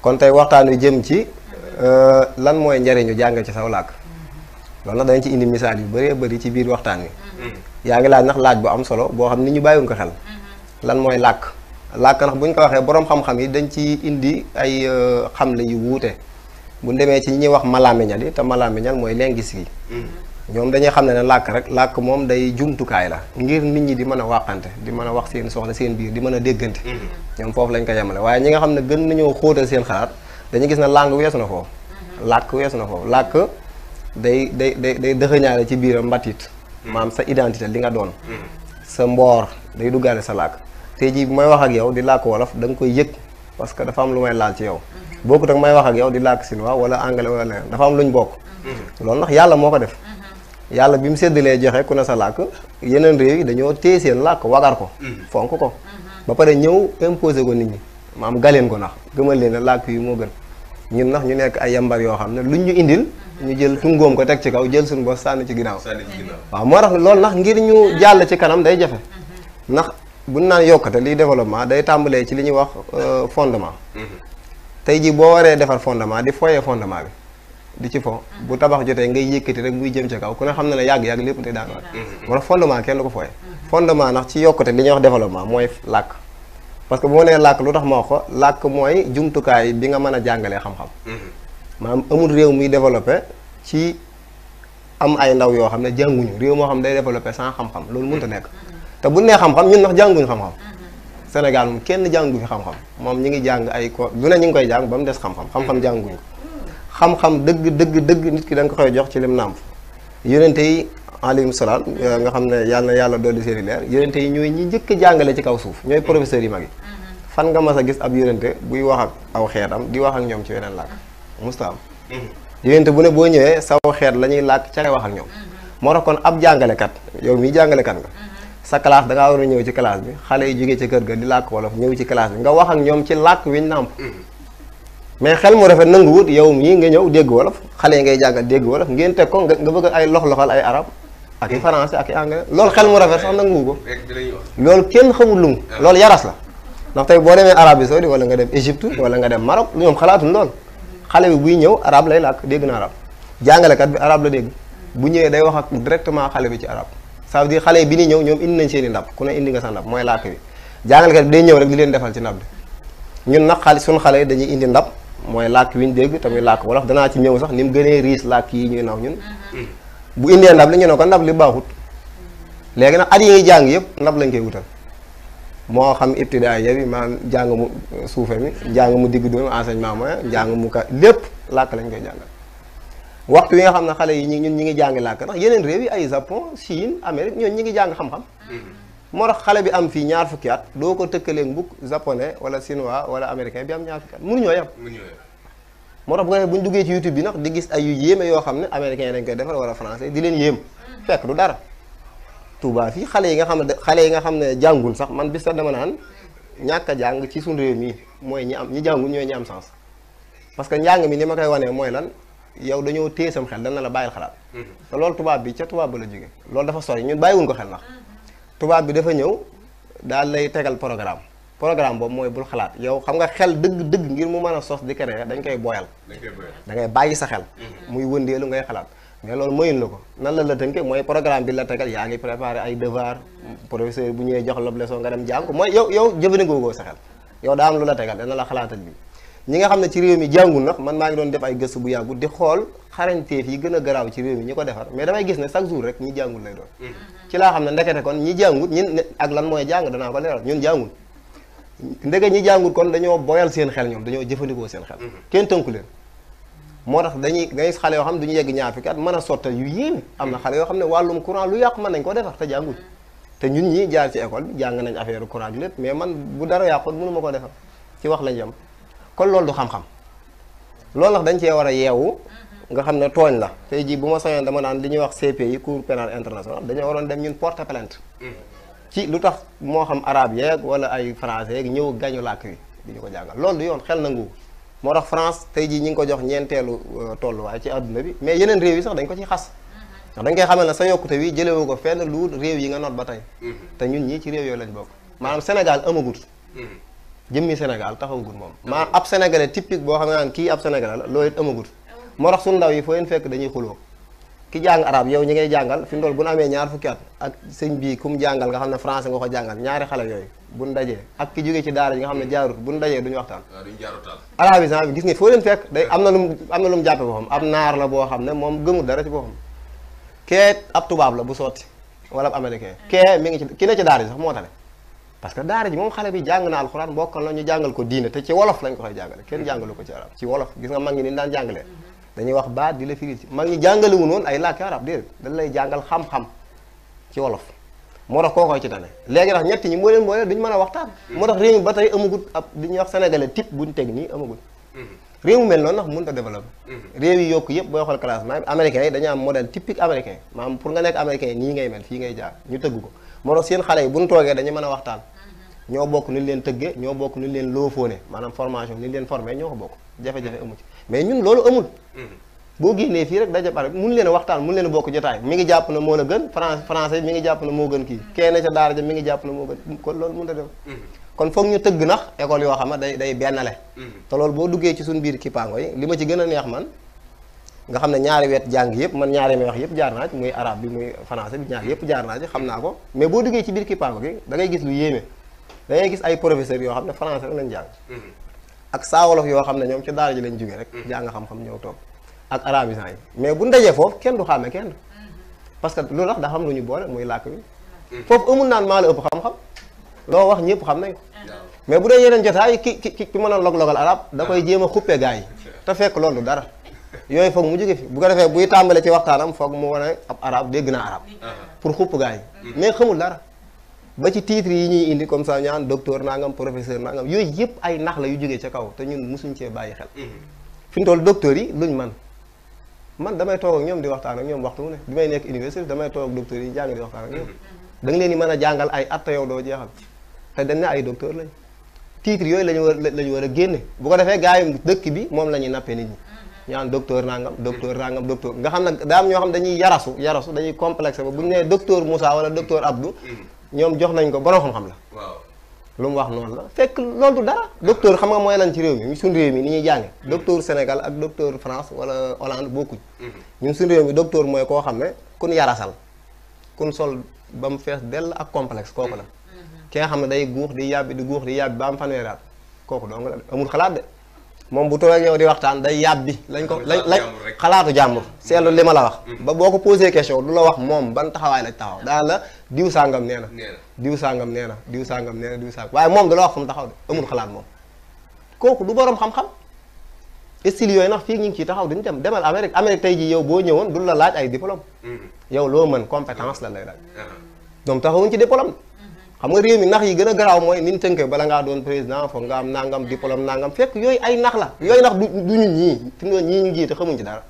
kon tey waxtaan wi jëm ci lan mooy njariñu jàng ci saw làkk loolu nag dañ ci indi misaal yu bëree bëri ci biir waxtaan wi yaa ngi laaj ndax laaj bu am solo boo xam ni ñu bàyyiwuñ ko xel lan mooy làkk làkk ndax bu ñu ko waxee boroom xam-xam yi dañ ci indi ay xamle yu wuute bu demee ci ñi ñuy wax malaamiñal yi te malaamiñal mooy linguiste yi ñoom dañuy xam ne làkk rek làkk moom day jumtukaay la ngir nit ñi di mën a waxante di mën a wax seen soxla seen biir di mën a déggante ñoom foofu lañ ko yemale waaye ñi nga xam ne gën nañoo xóotal seen xalaat dañuy gis ne langue weesu na foofu làkk weesu na foofu làkk day dëxëñaale ci biiram mbatit maam sa identité li nga doon sa mboor day duggaale sa làkk tey jii may wax ak yow di làkk wolof da nga koy yëg parce que dafa am lu may laal ci yow bokkut ak may wax ak yow di làkk chinois wala anglais wala leneen dafa am luñ bokk loolu ndax yàlla moo ko def yàlla bi mu séddalee joxe ku ne sa làkk yeneen réew yi dañoo téye seen làkk wagar ko fonk ko ba pare ñëw imposé ko nit ñi maam galeen ko ndax gëmal leen ne làkk yi moo gën ñun nax ñu nekk ay yambar yoo xam ne luñ ñu indil ñu jël tungoom ko teg ci kaw jël suñu bopp sànni ci ginnaaw waaw moo tax loolu ndax ngir ñu jàll ci kanam day jafe ndax buñ naan yokkate liy développement day tàmbalee ci li ñuy wax fondement tey jii boo waree defar fondement di foyee fondement bi di ci fo bu tabax jotee ngay yëkkati rek muy jëm ci kaw ku ne xam ne ne yàgg-yàgg lépp day daanwaat moo tax fondement kenn du ko foyee fondement ndax ci yokkate li ñuy wax développement mooy làkk parce que bu ma nee làkk lu tax ma wax ko làkk mooy jumtukaay bi nga mën a jàngalee xam-xam maanaam amul réew muy développé ci am ay ndaw yoo xam ne jànguñu réew moo xam day développé sans xam-xam loolu mënut a nekk te bu nee xam-xam ñun ndax jànguñu xam-xam Sénégal moom kenn jàngu fi xam-xam moom ñi ngi jàng ay ko lu ne ñu ngi koy jàng ba mu des xam-xam xam-xam jànguñu ko xam-xam dëgg nit ki da nga ko koy jox ci lim nàmp yonente yi alayhim salaam nga xam ne yàlla na yàlla dolli seeni leer yonente yi ñooy ñi njëkk a jàngale ci kaw suuf ñooy professeurs yi mag yi fan nga mas a gis ab yonente buy wax ak aw xeetam di wax ak ñoom ci weneen làkk musta am yonente bu ne boo ñëwee saw xeet la ñuy làkk ca ngay wax ak ñoom moo tax kon ab jàngalekat yow mii jàngalekat nga sa classe da ngaa war a ñëw ci classe bi xale yi jógee ci kër ga di làkk wolof ñëw ci classe bi nga wax ak ñoom ci làkk wiñ nàmp mais xel mu rafet nanguwut yow mii nga ñëw dégg wolof xale yi ngay jàngal dégg wolof ngeen teg ko nga bëgg ay lox-loxal ay arab ak i français ak i anglais loolu xel mu rafet sax nanguwu ko loolu kenn xamul lu mu loolu yaras la ndax tey boo demee Arabie Saoudite wala nga dem Égypte wala nga dem Maroc lu ñoom xalaatuñ lool xale bi buy ñëw arab lay làkk dégg na arab jàngalekat bi arab la dégg bu ñëwee day wax ak directement xale bi ci arab ça veut dire xale yi bi ni ñëw ñoom indi nañ seen i ndab ku ne indi nga sa ndab mooy làkk bi jàngalekat bi day ñëw rek di leen defal ci ndab bi ñun nag suñu xale yi dañuy indi ndab mooy làkk wi ñu dégg tamit làkk wolof danaa ci ñëw sax ni mu gënee riis làkk yi ñuy naw ñun bu indee ndab li ñu ne ko ndab li baaxut léegi nag at yi ngi jàng yëpp ndab lañ koy wutal moo xam ibtidaay bi maanaam njàng mu suufe mi njàng mu digg doon enseignement moyen njàng mu ka lépp làkk lañ koy jàngal waxtu wi nga xam ne xale yi ñun ñi ngi jàngi làkk ndax yeneen réew yi ay Japon Chine Amérique ñoon ñi ngi jàng xam-xam moo tax xale bi am fii ñaar fukki at doo ko tëkkaleeg mbukk japonais wala chinois wala américain bi am ñaar fukki at mënuñoo yem moo tax bu ñu duggee ci YouTube bi nag di gis ay yu yéeme yoo xam ne américain dañ koy defar wala français di leen yéem fekk du dara Touba fii xale yi nga xam ne jàngul sax man bis sax dama naan ñàkk a jàng ci suñu réew mi mooy ñi jàngul ñooy ñi am sens parce que njàng mi ni ma koy wanee mooy lan yow dañoo téye sam xel dana la bàyyil xalaat te loolu tubaab bi ca tubaab ba la jóge loolu dafa sori ñun bàyyiwuñ ko xel ndax tubaab bi dafa ñëw daal lay tegal programme boobu mooy bul xalaat yow xam nga xel dëgg ngir mu mën a sos di créer dañ koy boyal da ngay bàyyi sa xel muy wëndeelu ngay xalaat mais loolu mayun la ko nan la tënke mooy programme bi la tegal yaa ngi préparé ay devoir professeur bu ñëwee jox la leçon nga dem jàng ko mooy yow jëfandikoo ko sa xel yow daa am lu la tegal dana la xalaatal bi ñi nga xam ne ci réew mi jàngul nag man maa ngi doon def ay gëstu bu yàggul di xool xarañteef yi gën a garaaw ci réew mi ñi ko defar mais damay gis ne chaque jour rek ñi jàngul lay doon ci laa xam ne ndekete kon ñi jàngut ñun ak lan mooy jàng danaa ko leeral ñun jàngul ndeke ñi jàngut kon dañoo boyal seen xel ñoom dañoo jëfandikoo seen xel kenn tënku leen moo tax dañuy xale yoo xam ne duñu yegg ñaar fukki at mën a sottal yu yéeme am na xale yoo xam ne wàllum courant lu yàqu mën nañ ko defar te jàngul te ñun ñi jaar ci école bi jàng nañ affaire courant bi lépp mais man bu dara yàqoon mënu ma ko defar ci wax lañ yem kon loolu du xam-xam loolu nag dañ cee war a yeewu nga xam ne tooñ la tey jii bu ma soñoon dama naan li ñuy wax CPI Cour pénal international dañoo waroon dem ñun porter plainte ci lu tax moo xam arabe yeeg wala ay français yeeg ñëw gañu làkk wi di ñu ko jàngal loolu du yoon xel nangu moo tax France tey jii ñi ngi ko jox ñeenteelu tolluwaay ci àdduna bi mais yeneen réew yi sax dañ ko ci xas ndax dañ koy xamal ne sa yokkute wi jëlewu ko fenn lu réew yi nga noot ba tey te ñun ñii ci réew yooyu lañ bokk maanaam Sénégal amagut jëmmi Sénégal taxawagul moom maa ab sénégalais typique boo xam ne naan kii ab sénégalais la loolu it amagut moo tax suñu ndaw yi foo leen fekk dañuy xuloo ki jàng arab yow ñi ngay jàngal fi mu toll bu ñu amee ñaar fukki at ak sëñ bii ku mu jàngal nga xam ne français nga ko jàngal ñaari xale yooyu buñ dajee ak ki jógee ci daara ji nga xam ne jaarut buñ dajee duñu waxtaan arabisant bi gis nga foo leen fekk day am na lu mu jàppe boppam ab naar la boo xam ne moom gëmul dara ci boppam kee ab tubaab la bu sotti wala ab américain kee mi ngi ci ki ne ci daara ji sax moo tane parce que daara ji moom xale bi jàng na alxuraan mbokkal la ñu jàngal ko diine te ci wolof lañ ko koy jàngale kenn jàngalu ko ci arab ci wolof gis nga mag ñi ni daan jàngalee dañuy wax baat di la firi ci mag ñi jàngalewu noonu ay làkki arab déedéet dañ lay jàngal xam-xam ci wolof moo tax koo koy ci tane léegi ndax ñett ñi moo leen boole duñu mën a waxtaan moo tax réew mi ba tey amagut ab li ñuy wax sénégalais type buñ teg nii amagut réew mu mel noonu ndax mënut a développé réew yi yokk yëpp booy xool classement américains yi dañu am modèle typique américain maanaam pour nga nekk américain nii ngay mel fii ngay jaar ñu tëgg ko moo tax seen xale yi buñ toogee dañu mën a waxtaan ñoo bokk ni leen tëggee ñoo bokk ni leen loofoone maanaam formation ni leen formé ñoo ko bokk jafe-jafe amu ci mais ñun loolu amul boo génnee fii rek daje pare mun leen a waxtaan mun leen a bokk jotaay mi ngi jàpp na moo la gën français mi ngi jàpp na moo gën kii kenn ca daara ja mi ngi jàpp na moo gën kon loolu mënut a dem kon foog ñu tëgg nax école yoo xam ne day bennale te loolu boo duggee ci suñu biir kippaango yi li ma ci gën a neex man nga xam ne ñaari wet jàng yëpp man ñaari may wax yëpp jaar naa ci muy arabe bi muy français bi ñaari yëpp jaar naa ci xam naa ko mais boo duggee ci biir kippaango gi da ngay gis lu yéeme da ngay gis ay professeurs yoo xam ne français rek lañ jàng ak saa wolof yoo xam ne ñoom ci daara ji lañ jógee rek jàng xam-xam ñëw toog ak arabisant yi mais bu ndajee foofu kenn du xàmme kenn parce que loolu tax da xam lu ñu boole muy làkk bi foofu amul naan maa la ëpp xam-xam loo wax ñëpp xam nañ ko mais bu dee yeneen jotaay ki mën a log-logal arab da koy jéem a xuppe gars yi te fekk loolu dara yooyu foog mu jóge fi bu ko defee buy tàmbale ci waxtaanam foog mu wane ab arab dégg naa arab pour xupp gars yi mais xamul dara ba ci titre yi ñuy indi comme ça ñaan docteur nangam professeur nangam yooyu yëpp ay nax la yu jógee ca kaw te ñun mosuñ cee bàyyi xel fi mu toll docteur yi luñ man damay toog ak ñoom di waxtaan ak ñoom waxtu mu ne bi may nekk université damay toog ak docteur yi jàng di waxtaan ak ñoom da nga leen di mën a jàngal ay at yow doo jeexal te dañ ne ay docteur lañ titre yooyu lañu war a génne bu ko defee gars yi dëkk bi moom la ñuy nappee nit ñi ñaan docteur nangam docteur nga xam ne daa am ñoo xam dañuy yarasu dañuy complexe ba bu ñu nee docteur Moussa wala docteur Abdou ñoom jox nañ ko borom xam-xam la lu mu wax noonu la fekk loolu du dara docteur xam nga mooy lan ci réew mi suñu réew mi ni ñuy jànge docteur Sénégal ak docteur France wala Hollande bokkuñ ñun suñu réew mi docteur mooy koo xam ne kun yarasal kun sol ba mu fees dell ak complexe kooku la ki nga xam ne day guux di yàbbi ba am fanweeri at kooku dong la amul xalaat de moom bu toogee yow di waxtaan day yàbbi lañ xalaatu jàmbur seetlu li ma la wax ba boo ko posé question du la wax moom ban taxawaay lañ taxaw daal la diw sàngam nee na diw sàngam nee na diw sàngam nee na diw sàngam waaye moom du la wax fu mu taxaw de amul xalaat moom kooku du boroom xam-xam style yooyu ndax fii ñu ngi ciy taxaw duñu dem demal Amérique tey jii yow boo ñëwoon du la laaj ay diplôme yow loo mën compétence la lay laaj ñoom taxawuñ ci diplôme xam nga réew mi nax yi gën a garaaw mooy ni ñu tënkee bala ngaa doon président foog nga am nangam diplôme nangam fekk yooyu ay nax la yooyu nax du ñun ñii fi mu ñii ñu jiite xamuñ ci dara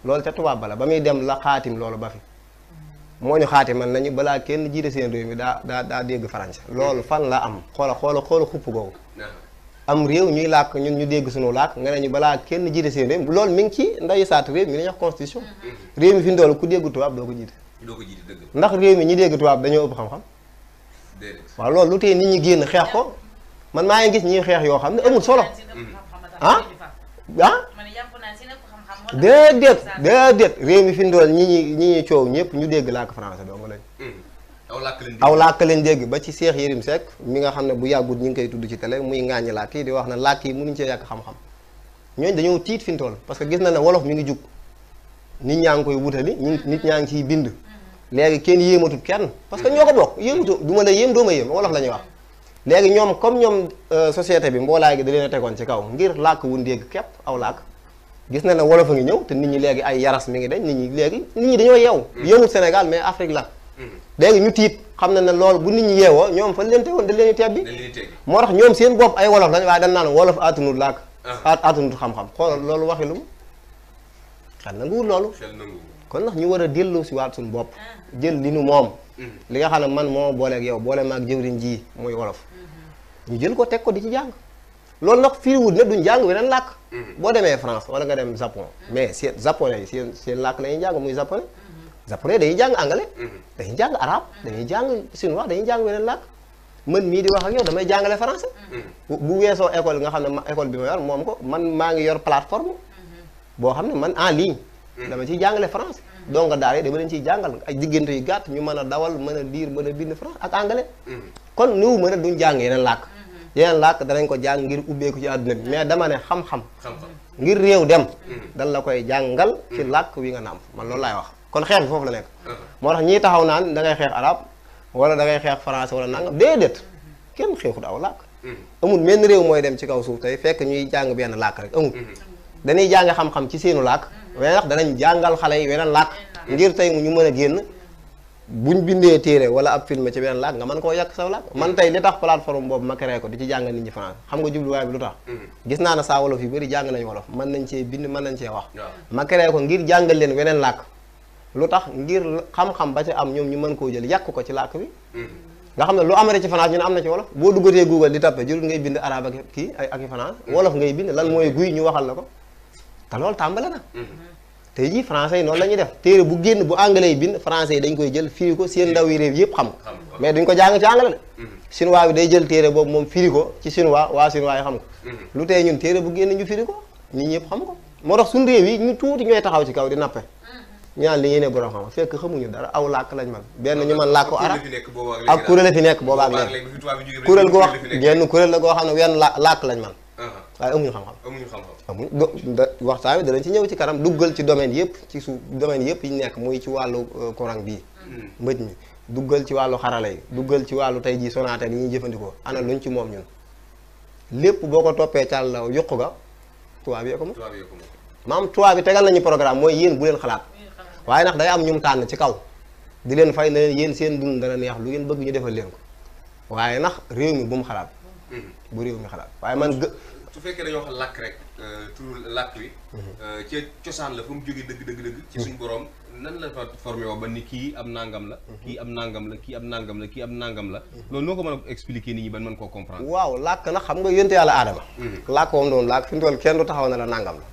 loolu ca tubaab bala ba muy dem la xaatim loolu ba fi moo ñu xaatimal nañu balaa kenn jiite seen réew mi daa dégg français loolu fan la am xoola xupp googu am réew ñuy làkk ñun ñu dégg suñu làkk nga ne ñu balaa kenn jiite seen réew loolu mi ngi ci ndayu saat réew mi la ñuy wax constitution réew mi fi mu toll ku dégg tubaab doo ko jiite ndax réew mi ñi dégg tubaab dañoo ëpp xam-xam waaw loolu lu tee nit ñi génn xeex ko man maa ngi gis ñuy xeex yoo xam ne amul solo déedéet réew mi fi ndool ñi coow ñëpp ñu dégg làkk français dong lañ aw làkk lañ dégg ba ci Cheikh Yérim Seck mi nga xam ne bu yàggut ñi ngi koy tudd ci télé muy ŋàññi làkk yi di wax na làkk yi mënuñ cee yàq xam-xam ñooñu dañoo tiit fi ndool parce que gis na ne wolof mi ngi jug nit ñaa ngi koy wutali nit ñaa ngi ciy bind léegi kenn yéematut kenn parce que ñoo ko bokk yéematu du ma la yéem doo ma yéem wolof la ñuy wax léegi ñoom comme ñoom société bi mboolaay gi da leen a tegoon ci kaw ngir làkk wun dégg képp aw làkk gis na ne wolof a ngi ñëw te nit ñi léegi ay yaras mi ngi dañ nit ñi dañoo yeewu yéemut Sénégal mais Afrique la léegi ñu tiit xam na ne loolu bu nit ñi yeewoo ñoom fan leen tegoon dañ leen tebbi moo tax ñoom seen bopp ay wolof lañ waaye dañ naan wolof atunut làkk atunut xam-xam xoolal loolu waxi lu mu xel nanguwul loolu kon ndax ñu war a dellu si waat suñu bopp jël li nu moom li nga xam ne man moo booleeg yow boole maag jëwriñ ji muy wolof ñu jël ko teg ko di ci jàng loolu nag firiwut ne duñ jàng weneen làkk boo demee France wala nga dem Japon mais seen japonais yi seen làkk la ñuy jàng muy japonais dañuy jàng anglais dañuy jàng arabe dañuy jàng chinois dañuy jàng weneen làkk man mii di wax ak yow damay jàngale français bu weesoo école nga xam ne école bi ma yor moom ko man maa ngi yor plateforme boo xam ne man en ligne dama ciy jàngale français donc daal dama leen ciy jàngal ay diggante yu gàtt ñu mën a dawal mën a lire mën a bind français ak anglais kon niwu mën a duñ jàng yeneen làkk danañ ko jàng ngir ubbeeku ci àdduna bi mais dama ne xam-xam ngir réew dem dal la koy jàngal ci làkk wi nga nàmp man loolu laay wax kon xeex bi foofu la nekk moo tax ñii taxaw naan da ngay xeex arab wala da ngay xeex français wala nangam déedéet kenn xeexut aw làkk amul menn réew mooy dem ci kaw suuf tey fekk ñuy jàng benn làkk rek amul dañuy jàng xam-xam ci seenu làkk waaye ndax danañ jàngal xale yi weneen làkk ngir tey ñu mën a génn buñ bindee téere wala ab film ci beneen làkk nga mën koo yàq saw làkk man tey li tax plateforme boobu ma créé ko di ci jàngal nit ñi français xam nga jubluwaay bi lu tax gis naa ne saa wolof yu bëri jàng nañ wolof mën nañ cee bind mën nañ cee wax ma créé ko ngir jàngal leen weneen làkk lu tax ngir xam-xam ba ci am ñoom ñu mën koo jël yàq ko ci làkk bi nga xam ne lu amee ci France ñu ne am na ci wolof boo duggatee Google di tappe jurul ngay bind arabe ak kii ak i France wolof ngay bind lan mooy guy ñu waxal la ko te loolu tàmbale na tey jii français yi noonu la ñuy def téere bu génn bu anglais yi bind français yi dañ koy jël firi ko seen ndaw yi réew yëpp xam ko mais duñ ko jàng ci anglais de chinois bi day jël téere boobu moom firi ko ci chinois waa chinois yi xam ko lu tey ñun téere bu génn ñu firi ko nit ñëpp xam ko moo tax suñu réew yi ñu tuuti ñooy taxaw ci kaw di nappe ñu naan li ñuy ne borom xam fekk xamuñu dara aw làkk lañ man benn ñu mën làkku arab ak kuréel a fi nekk booba ak léegi kuréel goo genn kuréel la goo xam ne wenn làkk lañ man waaye amuñu xam-xam amuñ waxtaan wi danañ ci ñëw ci kanam duggal ci domaine yëpp ci suuf domaine yëpp yi nekk muy ci wàllu courant bii mbëj mi duggal ci wàllu xarala yi duggal ci wàllu tey jii Sonatel yi ñuy jëfandikoo ana luñ ci moom ñun lépp boo ko toppee càll la yokku ga tubaab yi ko moom maam tubaab bi tegal nañu programme mooy yéen bu leen xalaat waaye nag day am ñum tànn ci kaw di leen fay na leen yéen seen dund dana neex lu ngeen bëgg ñu defal leen ko waaye nag réew mi bu mu xalaat bu réew mi xalaat waaye man su fekkee dañoo wax làkk rek turu làkk wi ci cosaan la fu mu jógee dëgg ci suñu borom nan la fa formé woo ba ni kii am nangam la kii am nangam la kii am nangam la kii am nangam la loolu noo ko mën a expliquer nit ñi ban mën koo comprendre waaw làkk nag xam nga yonte yàlla aadama làkk woom doon làkk fi mu toll kenn du taxaw na la nangam la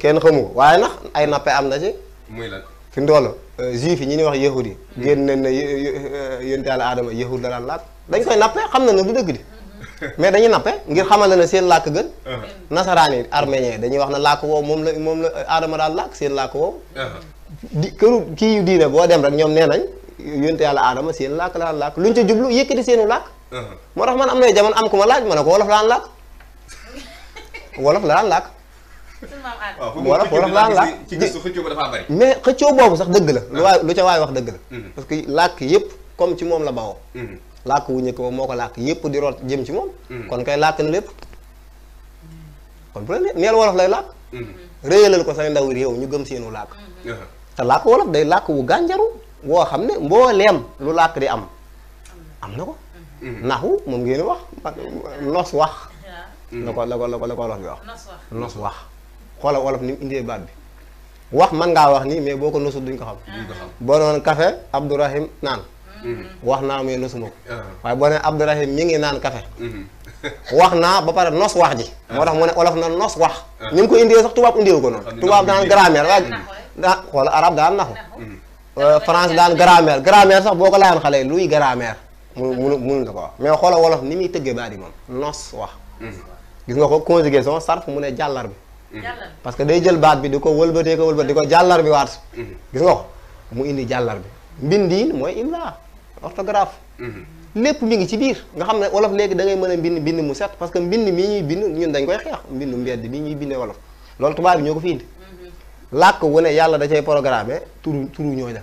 kenn xamu ko waaye nag ay nappe am na ci muy lan fi mu toll juif yi ñi ñuy wax yahud yi génn nañ ne yonte yàlla aadama yahud la daan làkk dañ koy nappe xam na ne du dëgg di mais dañuy nappe ngir xamal ne seen làkk gën nasaraan yi arménien dañuy wax ne làkk woowu moom la aadama daal làkk seen làkk woowu di këru kii yu diine boo dem rek ñoom nee nañ yonte yàlla aadama seen làkk la daan làkk luñ ca jublu yëkkati seenu làkk moo tax man am na jamono am ku ma laaj ma ne ko wolof la daan làkk wolof la daan làkk wolof la daan làkk ci gëstu xëccoo ba dafa bari mais xëccoo boobu sax dëgg la lu ca waay wax dëgg la parce que làkk yëpp comme ci moom la bawoo làkk wu njëkk ba moo ko làkk yëpp di root jëm ci moom kon kay làkk na lépp kon bu la neel wolof lay làkk réyalal ko say ndaw réew ñu gëm seenu làkk te làkk wolof day làkk wu gànjaru woo xam ne mbooleem lu làkk di am na ko naxu moom ngeen wax nos wax la ko wolof bi wax nos wax xoola wolof ni mu indee baat bi wax man ngaa wax nii mais boo ko nosul duñ ko xam boo noon café Abdourahim naan wax naa mais nosuma ko waaye boo ne Abdourahim mi ngi naan café wax naa ba pare nos wax ji moo tax mu ne olof na nos wax ni mu ko indee sax tubaab indiwu ko noonu tubaab daan grammaire waaye daa xoola arab daan naxu France daan grammaire sax boo ko laayoon xale luy grammaire mënuñ la ko wax mais xoola wolof ni muy tëggee baat yi moom nos wax gis nga ko conjugaison sarf mu ne jàllar bi parce que day jël baat bi di ko wëlbatee ko wëlbat di ko jàllar bi waat gis nga ko mu indi jàllar bi mbindiin mooy imla orthographe lépp mi ngi ci biir nga xam ne wolof léegi da ngay mën a bind mu set parce que mbind mii ñuy bind ñun dañ koy xeex mbindu mbedd mii ñuy bindee wolof loolu tubaab bi ñoo ko fi indi làkk wu ne yàlla da cay programmé turu ñooñu la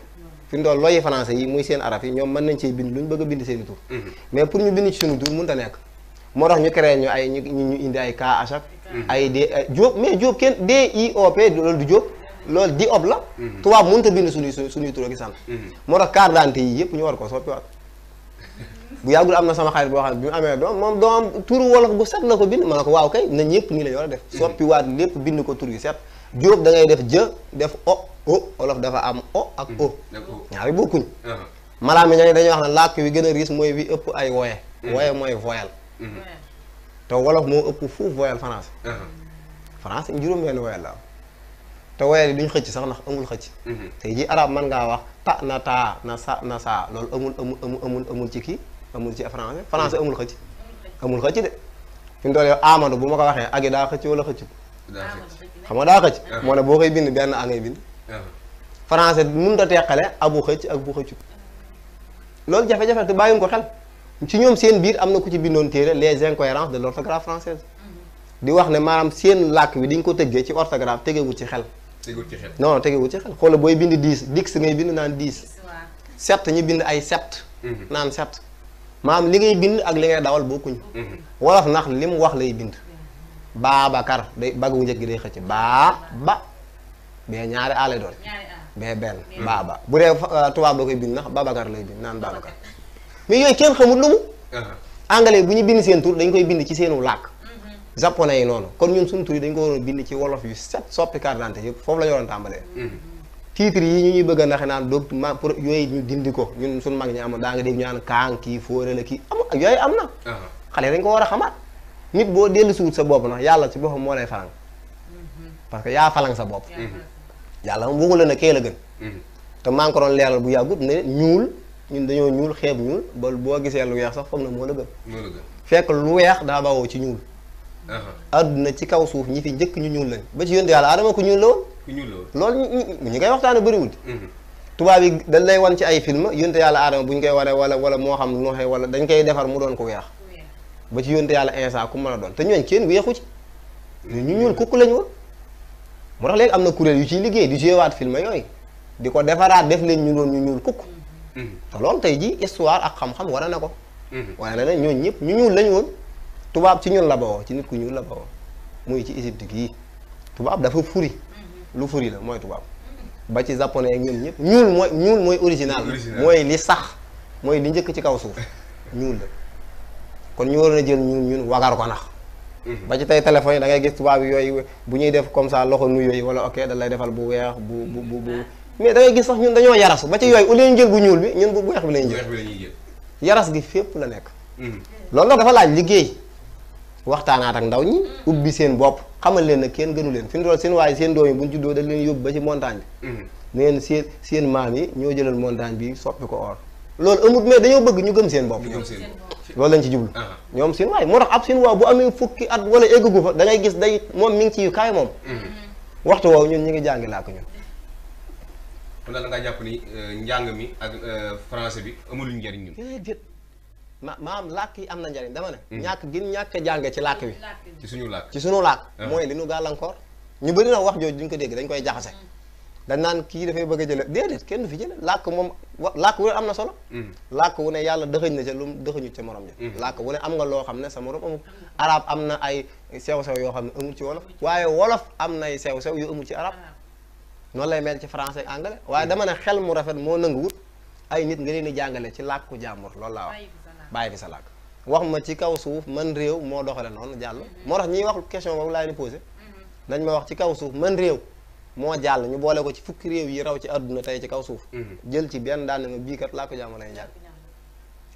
fi mu doon looyi français yi muy seen arab yi ñoom mën nañ cee bind lu ñu bëgg a bind seen i tur mais pour ñu bind ci suñu tur mënut a nekk moo tax ñu créé ñu ay ñu indi ay KH ak ay d Diop mais Diop kenn DIOP loolu du Diop loolu di ob la tubaab mënut a bind suñuy tur ak sant moo tax carte d'identité yi yëpp ñu war ko soppiwaat bu yàggul am na sama xarit boo xam ne bi mu amee doom moom doom turu wolof bu set la ko bind ma ne ko waaw kay na ñëpp nii la ñu war a def soppiwaat lépp bind ko tur yu set Diop da ngay def jë def o wolof dafa am o ak o ñaari bokkuñ malaa mi ña dañuy wax ne làkk wi gën a riis mooy wi ëpp ay woye mooy voyelle te wolof moo ëpp fuuf voyelle français juróom-benn woyal la te woyal yi duñ xëcc sax ndax amul xëcc tey ji arab mën ngaa wax ta na taa na sa na saa loolu amul ci kii amul ci français amul xëcc amul xëcc de fi mu toll yow Amadou bu ma ko waxee agi daa xëcc wala xëccut xam nga daa xëcc moo ne boo koy bind benn a ngay bind français mënut a teqale abu xëcc ak bu xëccut loolu jafe-jafe te bàyyiwuñ ko xel ci ñoom seen biir am na ku ci bindoon téere les incohérences de l'orthographe française di wax ne maanaam seen làkk bi diñ ko tëggee ci orthographe tegewut ci xel non tegewut ci xel xoola booy bind 10 dix ngay bind naan 10 7 ñu bind ay 7 naan 7 maanaam li ngay bind ak li ngay dawal bokkuñ wolof nax li mu wax lay bind Babacar day baggu njëkk gi day xëcc ba bee ñaari a lay doon bee benn baaba bu dee tubaab da koy bind nax Babacar lay bind naan Babacar mais yooyu kenn xamul lu mu anglais bu ñu bind seen tur dañ koy bind ci seenu làkk japonais yi noonu kon ñun suñu tur yi dañ ko waroon bind ci wolof yu set soppi carte d'identité yëpp foofu la ñu waroon tàmbalee titre yi ñu ñuy bëgg a naxe naan doog ma pour yooyu ñu dindi ko ñun suñu mag ñi amoon daa nga dégg ñu naan kaang kii fóore la kii am yooyu am na xale dañ ko war a xamaat nit boo dellu siwut sa bopp nag yàlla ci boppam moo lay falang parce que yaa falang sa bopp yàlla moom waxu la ne kee la gën te maa ngi ko doon leeral bu yàggut ne ñuul ñun dañoo ñuul xeeb ñuul ba boo gisee lu weex sax foog na moo la gën fekk lu weex daa bawoo ci ñuul adduna ci kaw suuf ñi fi njëkk ñu ñuul lañ ba ci yónte yàlla Adama ku ñuul la woon loolu ñi ngay waxtaane bëriwul tubaab yi dañ lay wan ci ay film yónte yàlla Adama bu ñu koy wane wala moo xam nooxee wala dañ koy defar mu doon ko weex ba ci yónte yàlla Insa ku mën a doon te ñooñ kenn weexu ci ñu ñuul kukk lañ woon moo tax léegi am na kuréel yu ciy liggéey di joué waat film yooyu di ko defaraat def leen ñu doon ñu ñuul kukk te loolu tey ji histoire ak xam-xam wane na ko wane na ne ñooñ ñëpp ñu ñuul lañ woon tubaab ci ñun la bawoo ci nit ku ñuul la bawoo muy ci Égypte gii tubaab dafa furi lu furi la mooy tubaab ba ci japonais ak ñoom ñëpp ñuul mooy original mooy li sax mooy li njëkk ci kaw suuf ñuul la kon ñu waroon a jël ñun wagar ko nax ba ci tey téléphone yi da ngay gis tubaab yooyu bu ñuy def comme ça loxo nu yooyu wala ok da lay defal bu weex bu mais da ngay gis sax ñun dañoo yaras ba ci yooyu au lieu ñu jël bu ñuul bi ñun bu weex bi lañu jël yaras gi fépp la nekk loolu nag dafa laaj liggéey waxtaanaat ak ndaw ñi ubbi seen bopp xamal leen ne kenn gënu leen fi mu toll seen waaye seen doom yi bu ñu juddoo dañ leen yóbbu ba ci montagne bi neen seen maam yi ñoo jëlal montagne bi soppi ko or loolu amut mais dañoo bëgg ñu gëm seen bopp loolu lañ ci jublu ñoom seen waay moo tax ab seen waaw bu amee fukki at wala eggagu fa da ngay gis day moom mi ngi ci yu kaay moom waxtu woowu ñun ñu ngi jàngi làkk ñun kon daal da ngaa jàpp ni njàng mi ak français bi amuluñ njariñ ñun déet maam làkk yi am na njariñ dama ne ñàkk a jànge ci làkk wi ci suñu làkk mooy li ñu gàllankoor ñu bëri na wax jooju duñ ko dégg dañ koy jaxase dañ naan kii dafay bëgg a jële déedéet kenn du fi jële làkk moom làkk wu ne am na solo làkk wu ne yàlla dëxëñ na ca lu dëxëñut ca morom ja làkk wu ne am nga loo xam ne sa morom amul arab am na ay sew-sew yoo xam ne amul ci wolof waaye wolof am na ay sew-sew yu amul ci arab noonu lay mel ci français ak anglais waaye dama ne xel mu rafet moo nanguwut ay nit nga leen di jàngale ci làkku jàmbur loolu laa wax bàyyi fi sa làkk wax ma ci kaw suuf man réew moo doxale noonu jàll moo tax ñiy wax question boobu laa leen posé dañ ma wax ci kaw suuf man réew moo jàll ñu boole ko ci fukki réew yi raw ci àdduna tey ci kaw suuf jël ci benn daan ma bii kat làkku jàmbur lay jàng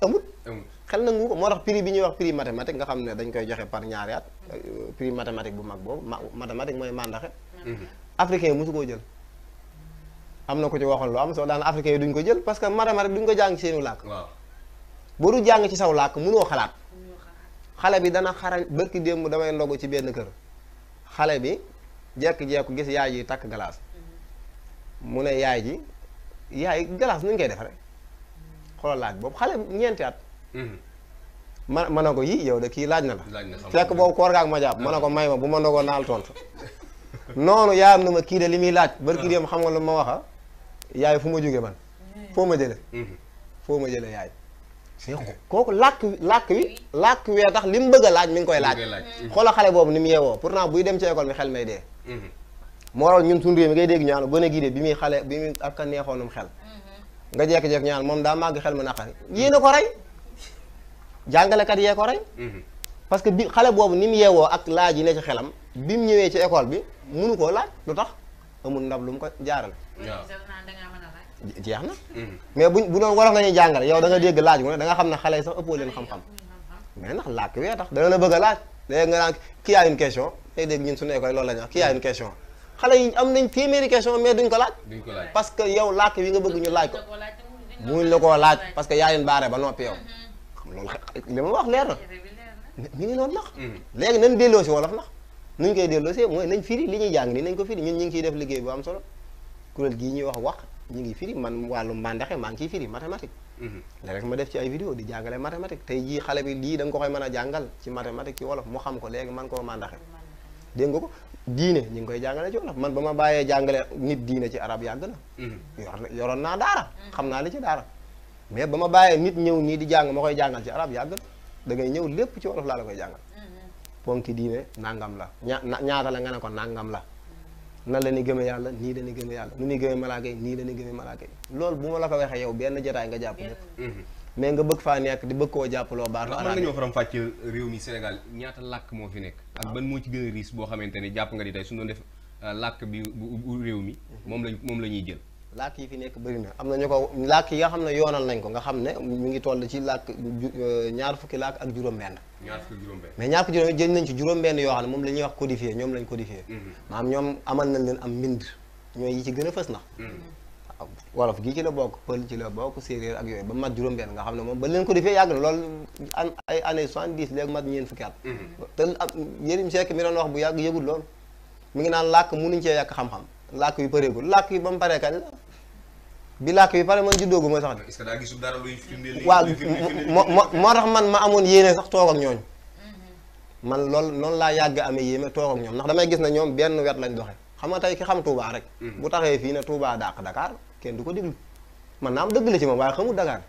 amut xel nangu ko moo tax prix bi ñuy wax prix mathématique nga xam ne dañ koy joxe par ñaari at prix mathématique bu mag boobu mathématique mooy mandaxe africain yi mosu koo jël am na ko ci waxoon lu am soo daan africain yi duñ ko jël parce que mathématique duñ ko jàng ci seenu làkk boo du jàng ci saw làkk mënoo xalaat xale bi dana xarañ bërki démb damay ndogu ci benn kër xale bi jekk-jekku gis yaay ji takk galaas mu ne yaay galaas nuñ koy defaree xoolal laaj boobu xale ñeenti at ma ne ko yii yow de kii laaj na la fekk boobu koor gaak ma jàpp ma ne ko may ma bu ma ndogoo naal tontu noonu yaayam na ma kii de li muy laaj bërki démb xam nga lu ma waxa yaay fu ma jóge man foo ma jële yaay kooku làkk wee tax li mu bëgg a laaj mi ngi koy laaj xoola xale boobu ni mu yeewoo pourtant buy dem ci école bi xel may dee moo waral ñun suñu réew mi ngay dégg ñaan gone gii de bi muy xale bi muy ak a neexoonum xel nga jekk-jekk ñaan moom daa màgg xel mu naqari yéen a ko rey jàngalekat yee ko rey parce que bi xale boobu ni mu yeewoo ak laaj yi ne ci xelam bi mu ñëwee ci école bi munu koo laaj lu tax amul ndab lu mu ko jaarale jeex na mais bu doon wolof nga ñuy jàngale yow da nga dégg laaj mu ne da nga xam ne xale yi sax ëppoo leen xam-xam mais ndax làkk wee tax dana la bëgg a laaj léegi nga naan qui a une question day dégg ñun suñu école loolu la ñu wax qui a une question xale yi am nañ téeméeri question mais duñ ko laaj parce que yow làkk wi nga bëgg ñu laaj ko muñ la koo laaj parce que yaa leen baare ba noppi yow loolu li ma wax leer na mi ngi noonu nax léegi nañ delloo si wolof nax nuñ koy delloo si mooy nañ firi li ñuy jàng nii nañ ko firi ñun ñu ngi ciy def liggéey bu am solo kuréel gii ñuy wax ñu ngi firi man wàllu mbandaxe maa ngi ciy firi mathématique léegi rek ma def ci ay vidéo di jàngale mathématique tey jii xale bi lii da nga ko koy mën a jàngal ci mathématique ci wolof mu xam ko léegi man koo mbandaxe dégg nga ko diine ñu ngi koy jàngale ci wolof man ba ma bàyyee jàngale nit diine ci arab yàgg na yoroon naa daara xam naa li ci daara mais ba ma bàyyee nit ñëw nii di jàng ma koy jàngal ci arab yàgg na da ngay ñëw lépp ci wolof laa la koy jàngal ponki diine nangam la ñaata la nga ne ko nangam la nan la ni gëme yàlla nii la ni gëme yàlla nu ni gëme malaaka yi nii la ni gëme malaaka yi loolu bu ma la ko waxee yow benn jotaay nga jàpp lépp mais nga bëgg faa nekk di bëgg koo jàppaloo baatu arab mën nga ñëw faram fàcc réew mi Sénégal ñaata làkk moo fi nekk ak ban moo ci gën a riis boo xamante ne jàpp nga di tey su doon def làkk bi bu réew mi moom la ñuy jël làkk yi fi nekk bëri na am na ñu ko làkk yi nga xam ne yoonal nañ ko nga xam ne ñu ngi toll ci làkk ñaar fukki làkk ak juróom-benn mais ñaar fukki juróom jël nañ ci juróom-benn yoo xam ne moom la ñuy wax codifié ñoom lañ codifié maanaam ñoom amal nañ leen am mbind ñooy yi ci gën a fës na wolof gii ci la bokk pël ci la bokk séeréer ak yooyu ba mat juróom-benn nga xam ne moom ba leen codifié yàgg na loolu ay années 70 léegi mat ñeen fukki at te Yérim Seck mi doon wax bu yàgg yëgul loolu mi ngi naan làkk mënuñ cee yàq xam-xam làkk yu pareegul làkk yi ba mu paree kañ la bi làkk yi pare man juddoogu mooy sax est-ce que daa gisul dara luy firndeel waaw moo tax man ma amoon yéene sax toog ak ñooñ man loolu noonu laa yàgg amee yéene toog ak ñoom ndax damay gis ne ñoom benn wet lañ doxe xam nga tey ki xam Touba rek bu taxee fii ne Touba dàq Dakar kenn du ko déglu man naa am dëgg la ci moom waaye xamul Dakar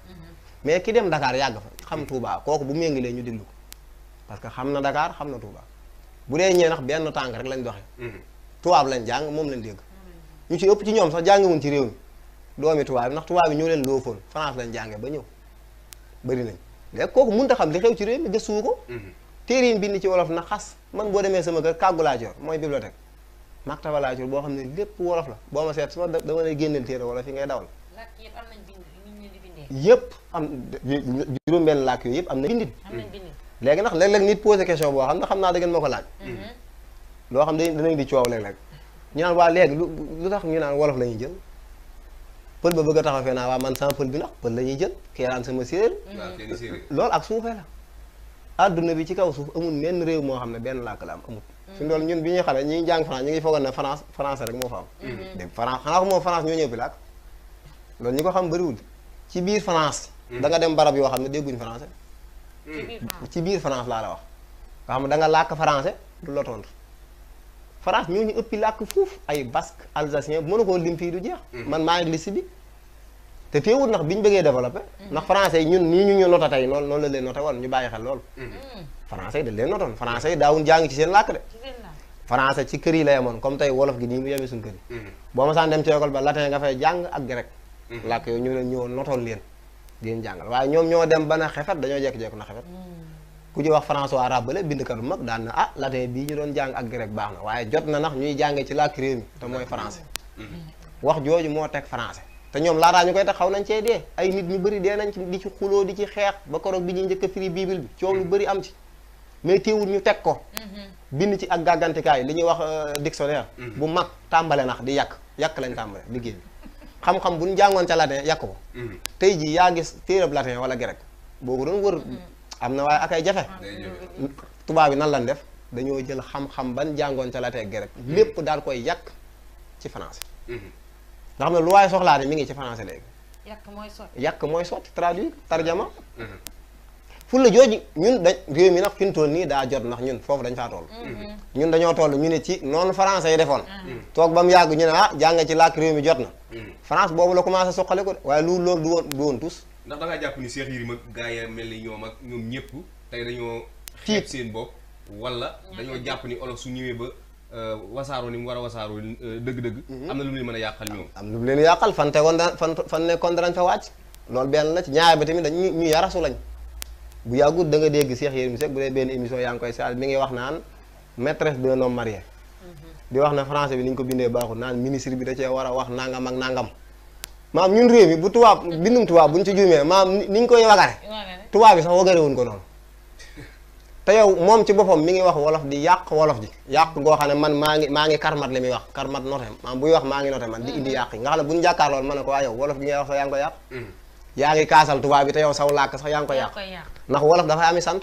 mais ki dem Dakar yàgg fa xam Touba kooku bu méngalee ñu déglu ko parce que xam na Dakar xam na Touba bu dee ñee nax benn tànk rek lañ doxe tubaab lañ jàng moom lañ dégg ñu ci ëpp ci ñoom sax jàngiwuñ ci réew mi doomi tubaab bi ndax tubaab bi ñoo leen loofoon France lañ jànge ba ñëw bëri nañ léegi kooku mënut a xam li xew ci réew mi gëstuwu ko téere yi bind ci wolof na xas man boo demee sama kër kàggu laa ci yor mooy bibliothèque maktaba laa ci yor boo xam ne lépp wolof la boo ma seet su ma dama lay génneel téere wolof yi ngay dawal yëpp am juróom-benn làkk yooyu yëpp am na bindin léegi ndax léeg-léeg nit posé question boo xam ne xam naa da ngeen ma ko laaj loo xam ne danañ di coow léeg-léeg ñu naan waa léegi lu tax ñu naan wolof la ñuy jël pël ba bëgg a taxaw fee naa waa man sama pël bi ndax pël la ñuy jël keeraan sama séeréer loolu ak suufee la adduna bi ci kaw suuf amul menn réew moo xam ne benn làkk la am amul fi loolu ñun bi ñuy xale ñi jàng France ñu ngi foogoon ne France français rek moo fa am dégg France xanaa ko moom France ñoo ñëw bi làkk loolu ñi ko xam bëriwul ci biir France da nga dem barab yoo xam ne dégguñ français ci biir France laa la wax nga xam ne da nga làkk français du la tontu France ñoo ñu ëppi làkk fuuf ay basque alsacien mënu koo lim fii du jeex man maa ngi liste bi te teewul ndax bi ñu bëggee développé ndax français yi ñun nii ñu nota tey noonu la leen noté woon ñu bàyyi xel loolu français yi dañ leen notoon français yi daawuñ jàng ci seen làkk de français ci kër yi la yemoon comme tey wolof gi nii mu yemee suñu kër yi boo ma saan dem ci école ba latin nga fay jàng ak grec làkk yooyu ñu leen ñëwoon notoon leen di leen jàngal waaye ñoom ñoo dem ba na xefet dañoo jekk-jekku na xefet ku ci wax François Rabelais bindkat bu mag daan na latin bii ñu doon jàng ak grec baax na waaye jot na nax ñuy jàngee ci làkk réew mi te mooy français wax jooju moo teg français te ñoom laataa ñu koy teg xaw nañ cee dee ay nit ñu bëri dee nañ ci di ci xuloo di ci xeex ba koroog bi ñuy njëkk a firi bible bi coow lu bëri am ci mais teewul ñu teg ko bind ci ak gàggantikaay li ñuy wax dictionnaire bu mag tàmbale nax di yàq lañ tàmbale liggéey bi xam-xam bu ñu jàngoon ca latin yàq ko tey jii yaa gis téereb latin wala grec boo ko doon wër am na waaye ak ay jafe tubaab bi nan lan def dañoo jël xam-xam ban jàngoon ca latin grec lépp daal koy yàq ci français nga xam ne lu waaye soxlaate mi ngi ci français léegi yàq mooy sotti traduire tarjama ful la jooju ñun dañ réew mi nag fi ñu toll nii daa jot ndax ñun foofu dañ faa toll ñun dañoo toll ñu ne ci noonu français yi defoon toog ba mu yàgg ñu ne jàng ci làkk réew mi jot na France boobu la commencé soqale ko de waaye loolu du woon tous ndax da ngaa jàpp ni Cheikh Yérim ak gaa yi mel ni ñoom ak ñoom ñëpp tey dañoo xeeb seen bopp wala dañoo jàpp ni olof su ñëwee ba wasaaroo ni mu war a wasaaroo dëgg-dëgg am na lu mu leen mën a yàqal ñoom am lu mu leen yàqal fan tegoon fan nekkoon danañ fa wàcc loolu benn la ci ñaar ba tamit dañ ñu yarasu lañ bu yàggut da nga dégg Cheikh Yérim Seck bu dee benn émission yaa ngi koy saal mi ngi wax naan maîtresse d'un homme marié di wax na français bi ni ñu ko bindee baaxul naan ministre bi da cee war a wax nangam ak nangam maam ñun réew mi bu tubaab bindum tubaab buñ ci juumee maam ni ñu koy wagare tubaab bi sax wagare wuñ ko noonu te yow moom ci boppam mi ngi wax wolof di yàq wolof ji yàq goo xam ne man maa ngi karmat li muy wax karmat noté maam buy wax maa ngi noté man di indi yàq yi nga xam ne buñu jàkkaar loolu ma ne ko waa yow wolof gi ngay wax sax yaa ngi ko yàq yaa ngi kaasal tubaab bi te yow saw làkk sax yaa ngi ko yàq ndax wolof dafay ami sant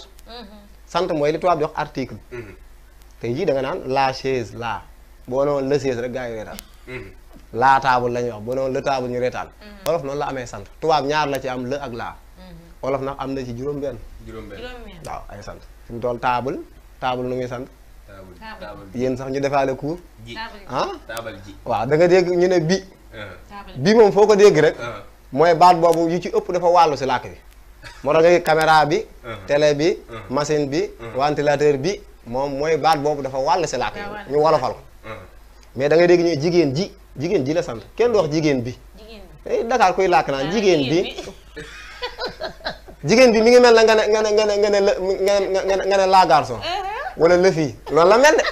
sant mooy li tubaab di wax article tey jii da nga naan la chaise la boo noonu le chaise rek gars yi reetaan la table la ñuy wax boo noonu le table ñu reetaan wolof noonu la amee sant tubaab ñaar la ci am le ak laa wolof nag am na ci juróom-benn waaw ay sant fi mu toll table nu muy sant yéen sax ñu defaale cours ah waaw da nga dégg ñu ne bi moom foo ko dégg rek mooy baat boobu yu ci ëpp dafa wàllu si làkk bi moo tax nga caméra bi télé bi machine bi ventilateur bi moom mooy baat boobu dafa wàll si làkk bi ñu wolofal ko mais da ngay dégg ñu jigéen ji la sant kenn du wax jigéen bi Dakar kuy làkk naan jigéen bi jigéen bi mi ngi mel na nga ne la garçon wala le fille loolu la mel de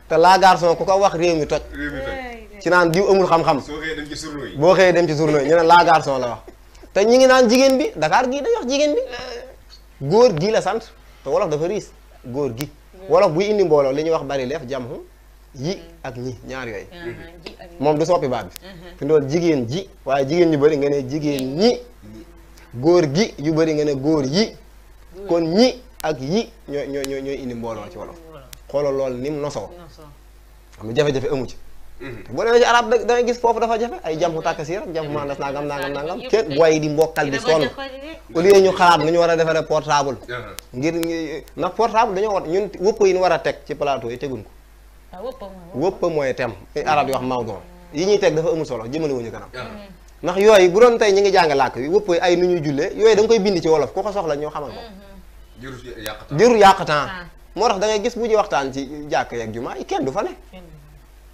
te la garçon ku ko wax réew mi toj ci naan diw amul xam-xam boo xëyee dem ci journaux yi ñu ne la garçon la wax te ñi ngi naan jigéen bi Dakar gii dañuy wax jigéen bi góor gi la sant te wolof dafa riis góor gi wolof buy indi mbooloo li ñuy wax bari leef jam yi ak ñi ñaar yooyu moom du soppi baat bi fi ndool jigéen ji waaye jigéen ñu bëri nga ne jigéen ñi góor gi yu bëri nga ne góor yi kon ñi ak yi ñooy indi mbooloo ci wolof xoolal lool ni mu nosoo xam nga jafe-jafe amu ci te boo demee ci arab da ngay gis foofu dafa jafe ay jamxu tàkk si rek jamxu maandas nangam kenn booy di mbokkal di sonn au lieu ñu xalaat nu ñu war a defaree portable ngir ndax portable dañoo war ñun wëpp yi ñu war a teg ci plateau yi teguñ ko wëpp mooy thème arab yi wax mawdon yi ñuy teg dafa amul solo jëmale wuñu kanam ndax yooyu bu doon tey ñi ngi jàng làkk yi wëpp ay nu ñuy jullee yooyu da nga koy bind ci wolof ku ko soxla ñoo xamal ko jërul yàq temps moo tax da ngay gis bu ñu waxtaan ci jàkk yeeg jumaa yi kenn du fa ne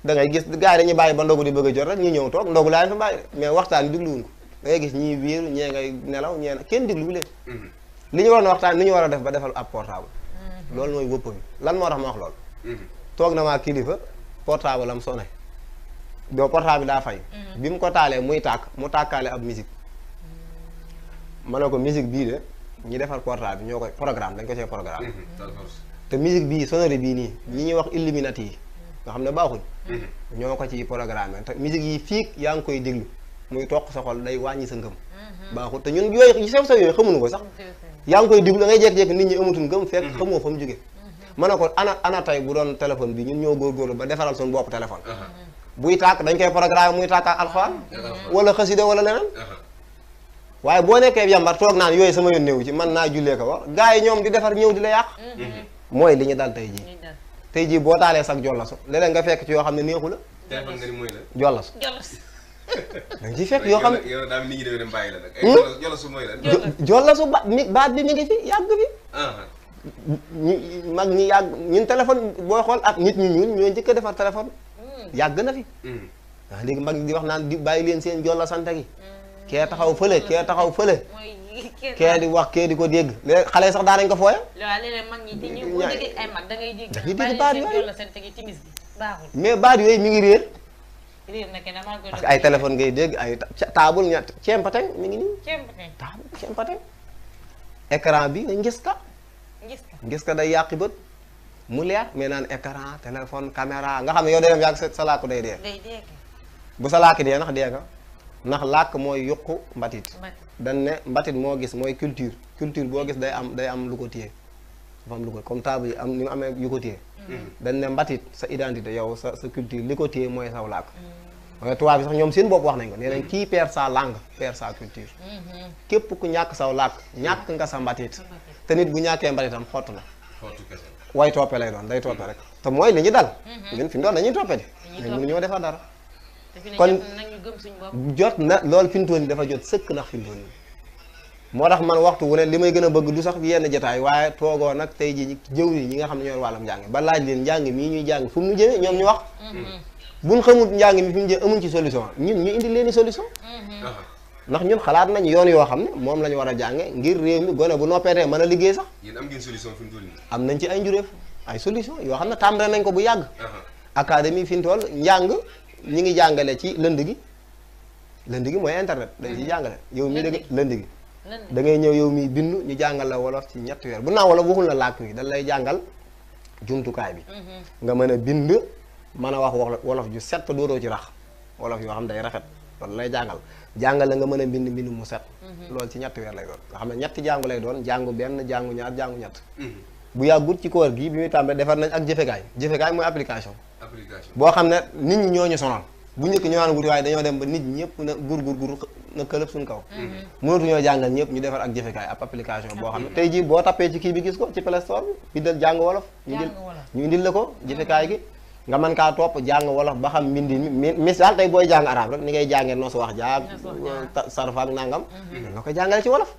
da ngay gis gars yi dañuy bàyyi ba ndogu di bëgg a jot rek ñu ñëw toog ndogu laa fa bàyyi mais waxtaan bi digluwuñ ko da ngay gis ñii wiir ñee ngay nelaw ñee kenn diglu leen li ñu waroon waxtaan li ñu war a def ba defal ab portable loolu mooy wëpp bi lan moo tax ma wax loolu toog na maa kilifa portable am sonné doo portable daa fay bi mu ko taalee muy tàkk mu tàkkaale ab musique ma ne ko musique bii de ñi defar portable bi ñoo koy programme dañ ko see programme te musique bii sonnerie bii nii ñi ñuy wax Illuminati yi nga xam ne baaxul ñoo ko ci programme te musique yi fii yaa ngi koy déglu muy toq sa xol day wàññi sa ngëm baaxul te ñun yooyu sew sew yooyu xamuñu ko sax yaa ngi koy déglu da ngay jékki-jékki nit ñi amatul ngëm fekk xamoo fa mu jóge ma ne ko ana tey bu doon téléphone bi ñun ñoo góorgóorlu ba defaral suñu bopp téléphone buy tàkk dañ koy programme muy tàkk ak alxuraan wala xasida wala leneen waaye boo nekkee yambar toog naan yooyu sama yoon néew ci man naa jullee ko wax gars yi ñoom di defar ñëw di la yàq mooy li ñu dal tey jii boo taalee sax jollasu léeg-léeg nga fekk ci yoo xam ne neexu la téléphone nga ni mooy la jollasu da nga ciy fekk yoo xam ne yow daal nit ñi dem bàyyi la nag jollasu mooy la jollasu baat bi mi ngi fi yàgg fi mag ñi yàgg ñun téléphone booy xool ak nit ñi ñun ñoo njëkk a defar téléphone yàgg na fi waaw léegi mag ñi di wax naan di bàyyi leen seen jolla sante gi kee taxaw fële kee taxaw fële kee di wax kee di ko dégg léegi xale sax daa nañ ko fooya waaw léeg-léeg mag ñi di ñu boo déggee ay mag da ngay dégg baat yooyu baaxul mais baat yooyu mi ngi réer réer na kenn maa koy parce que ay téléphone ngay dégg ay taabul ña ceempateng mi ngi nii taabul ceempateng écran bi nga ngis ka day yàqi bët mu leer mais naan écran téléphone caméra nga xam ne yow day dem yàgg sa làkk day dee bu sa làkk dee ndax dee nga ndax làkk mooy yokku mbatit dañ ne mbatit moo gis mooy culture boo gis day am lu ko téye dafa am lu ko comme table yi am ni mu amee yu ko téye dañ ne mbatit sa identité yow sa culture li ko téye mooy saw làkk waaye tubaab bi sax ñoom seen bopp wax nañ ko nee nañ kii perd sa langue perd sa culture képp ku ñàkk saw làkk ñàkk nga sa mbatit te nit bu ñàkkee mbatitam xottu la way toppe lay doon day toppe rek te mooy li ñu dal ñun fi mu doon dañuy toppe di mais mënu ñoo defar dara kon jot na loolu fi mu toll nii dafa jot sëkk ndax fi mu toll nii moo tax man waxtu wu ne li may gën a bëgg du sax yenn jotaay waaye toogoo nag tey ji jëw yi ñi nga xam ne ñooy wàllam njàng ba laaj leen njàng mii ñuy jàng fu mu jëmee ñoom ñu wax buñ xamul njàng mi fi mu jëm amuñ ci solution ñun ñu indi leen i solution ndax ñun xalaat nañ yoon yoo xam ne moom la ñu war a jànge ngir réew mi gone bu noppeetee mën a liggéey sax yéen am ngeen solution fi mu toll nii am nañ ci ay njuréef ay solution yoo xam ne tàmbale nañ ko bu yàgg académie fi mu toll njàng ñi ngi jàngale ci lënd gi mooy internet dañ ci jàngale yow mii dëgg lënd gi da ngay ñëw yow mii bindu ñu jàngal la wolof ci ñetti weer bu naa wolof waxul la làkk wi dañ lay jàngal jumtukaay bi nga mën a bind mën a wax wolof ju set dootoo ci rax wolof yoo xam day rafet loolu lay jàngal la nga mën a bind mu set loolu ci ñetti weer lay doon nga xam ne ñetti jàngu lay doon jàngu benn jàngu ñaar jàngu ñett bu yàggut ci koor gi bi muy tàmbee defar nañ ak jëfekaay mooy application boo xam ne nit ñi ñoo ñu sonal bu njëkk ñoo naan wuti waaye dañoo dem ba nit ñi ñëpp na gur na këlëb suñ kaw mënatu ñoo jàngal ñëpp ñu defar ak jëfekaay ab application boo xam ne tey jii boo tappee ci kii bi gis ko ci Play Store bi bindal jàng wolof ñu indil la ko jëfekaay gi nga mën kaa topp jàng wolof ba xam mbindin mi misaal tey booy jàng arab rek ni ngay jàngee noo sa wax jaag sarfa ak nangam nga koy jàngale ci wolof